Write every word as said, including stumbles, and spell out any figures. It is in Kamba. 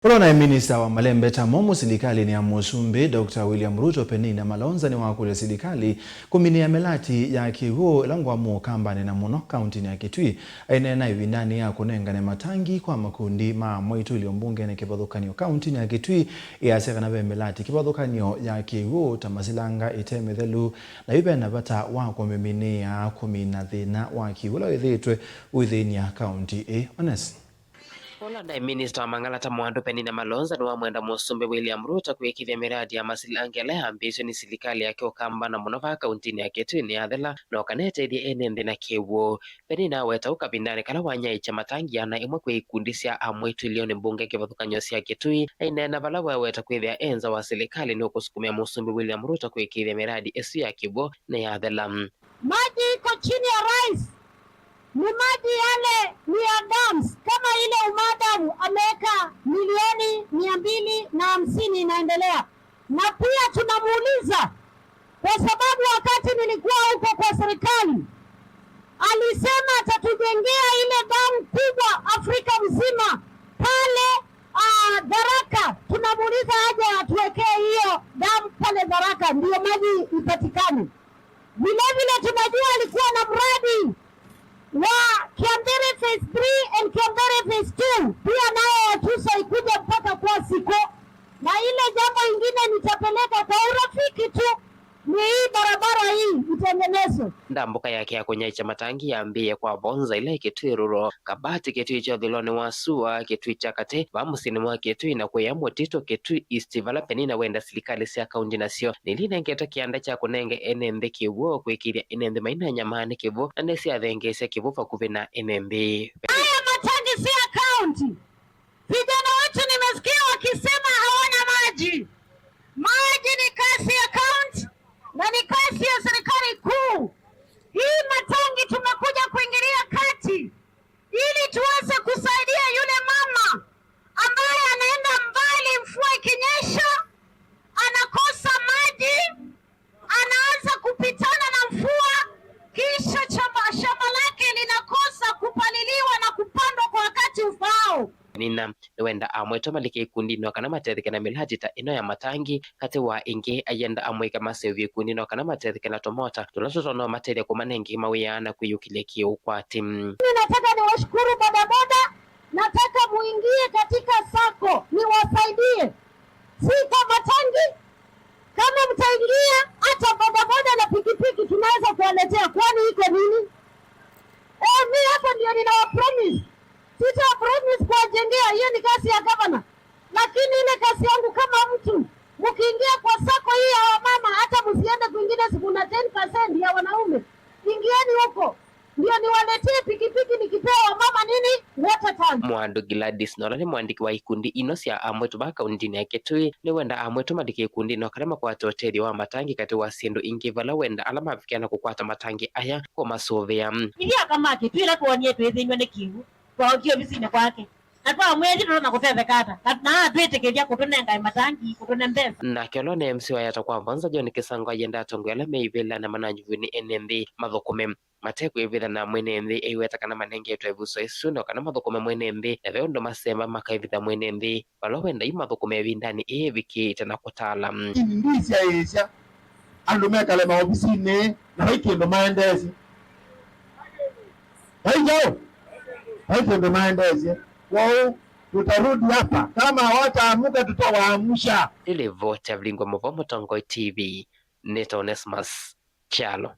Ũla ũnaĩ minista wa malembeta momũ silikalĩnĩ ya Mũsumbĩ, Doctor William Ruto, Penina Malonza, nĩwakũlya silikalĩ kũminĩa mĩlati ya kĩw'ũ ĩla ngwamu Ũkambanĩ na mũno kauntinĩ ya Kitui. Aineena ĩvindanĩ ya kũnengane matangi kwa makundi ma amwaitũ ilio mbungenĩ kĩvathũkany'o kauntinĩ ya Kitui, ĩasya kana ve mĩlati kĩvathũkany'o ya kĩw'ũ ta masilanga ĩte mĩthelu, na yu vena vata wa kũmĩminĩa kũmina thĩna wa kĩw'ũ ũla wĩthĩĩtwe ũithĩny'a kaunti ĩĩ. Ones. Ũla ndaĩ minista wa mang'alata Mwandũ Penina Malonza nĩwamwenda Mũsumbĩ William Ruto kwĩkĩthya mĩradi ya masilanga ĩla yambĩĩsw'e nĩ silikalĩ yake Ũkamba na mũno vaa kauntinĩ ya Kitui nĩyathela, na ũkanetethya ene nthĩ na kĩw'ũ. Penina aweta ũu kavindanĩ kala wanyaĩĩkya matangi ana ĩmwe kwĩ ikundi sya amwaitũ ilionĩ mbunge kĩvathũkany'o sya Kitui, aineena vala weweta kwĩthĩa e nza wa silikalĩ nũkũsukumĩa Mũsumbĩ William Ruto kwĩkĩthya mĩradi ĩsu ya kĩw'ũ nĩyathela. Maji iko chini ya rais ni maji yale ni ya dams, kama ile UMADAM ameweka milioni mia mbili na hamsini inaendelea. Na pia tunamuuliza, kwa sababu wakati nilikuwa huko kwa serikali, alisema atatujengea ile dam kubwa Afrika mzima pale, ah, Tharaka. Tunamuuliza aje atuwekee hiyo dam pale Tharaka, ndio maji ipatikane. Vile vile tunajua alikuwa na mradi wa Kiambere phase three and Kiambere phase two, pia nayo Watuso ikuja mpaka kwa Siko. Na ile jambo ingine nitapeleka kwa urafiki tu ni hii barabara hii itengenezwe. Ndambũka yake ya kũnyaĩĩkya matangi yambĩĩe kwa vonza ila ikĩtwĩrũro Kabati, Kitui kya ũthũĩlonĩ wa sua, Kitui kya katĩ, vaa mũsyĩnĩ wa Kitui, na kũya Mũtitũ, Kitui East, vala Penina wenda silikalĩ sya kaunti nasyo nĩlinengetwe kĩanda kya kũnenga ene nthĩ kĩw'ũ, kwĩkĩĩthya ene nthĩ mainanyamaa nĩ kĩw'ũ, na nĩsyathengeesya kĩw'ũ vakuvĩ na ene nthĩ. Haya matangi si ya kaunti. Vijana wetu nimesikia wakisema hawana maji. Maji ni kazi ya kaunti na ni kazi ya serikali kuu. Hii matangi tumekuja kuingilia kati ili tuweze kusaidia yule mama ambaye anaenda mbali, mvua ikinyesha, anakosa maji, anaanza kupitana na mvua, kisha shamba, shamba lake linakosa kupaliliwa na kupandwa kwa wakati ufaao. Nina nĩwenda amwaitũ malike ikundinĩ o kana matetheke na mĩlati ta ĩno ya matangi, katĩ wa ĩngĩ, ayenda amũika maseũvye ikundinĩ o kana matetheke na tũmota tũla tũtonya ũmatethya kũmanenga mawĩa na kwĩyũkĩlya kĩũkwati. Mimi nataka niwashukuru bodaboda, nataka muingie katika sacco, niwasaidie. Si kwa matangi, kama mtaingia, hata bodaboda na pikipiki tunaweza kuwaletea, kwani iko nini? Eh, mi hapo ndio ninawa promise. Sita promise kuwajengea, hiyo ni kazi ya gavana. Lakini ile kazi yangu kama mtu, mkiingia kwa sacco hii ya wamama, hata msiende kwingine, si kuna ten percent ya wanaume. Ingieni huko. Ndio niwaletee pikipiki nikipea wamama nini? Water tank. Mwandũ Gladys Nola nĩ mwandĩki wa ikundi ino sya amwaitũ va kauntinĩ ya Kitui, nĩwenda amwaitũ malike ikundinĩ o kana makwate ũtethyo wa matangi katĩ wa syĩndũ ingĩ vala wenda ala mavikĩa na kũkwata matangi aya kũmasũvĩa. Ithyĩ aka ma Kitui ĩla twonie twĩthĩnw'a nĩ kĩw'ũ, twaũkie ovisinĩ kwake. Na twamwĩtie tũtonya kũtetheka ata? Na, na atwĩtĩkĩlya kũtũnengae matangi, kũtũne mbesa. Nake ũla nĩ M C wa Yatta Kwa Vonza, John Kĩsango, ayenda atongoi ala meivĩla na mananyuvw'e nĩ ene nthĩ mathũkũme mate kwĩvitha na mwene nthĩ eiweta kana manengetwe ĩvuso ĩsu, no kana mathũkũme mwene nthĩ, na ve ũndũ masemba makaĩvitha mwene nthĩ vala wenda yu mathũkũme ĩvindanĩ ĩĩ ĩvikĩĩte na kũtala. Nĩndĩsyaĩĩsya andũ mekale maovisinĩ na vai kĩndũ maendeesye. Vai njaũ? Vai kĩndũ maendeesye. Kwoou tutarudi hapa, kama hawataamuka tutawaamusha. Nĩ livoti ya Vilingwa Mũvoo Mũtongoi T V, nĩtawa Onesmus Kyalo.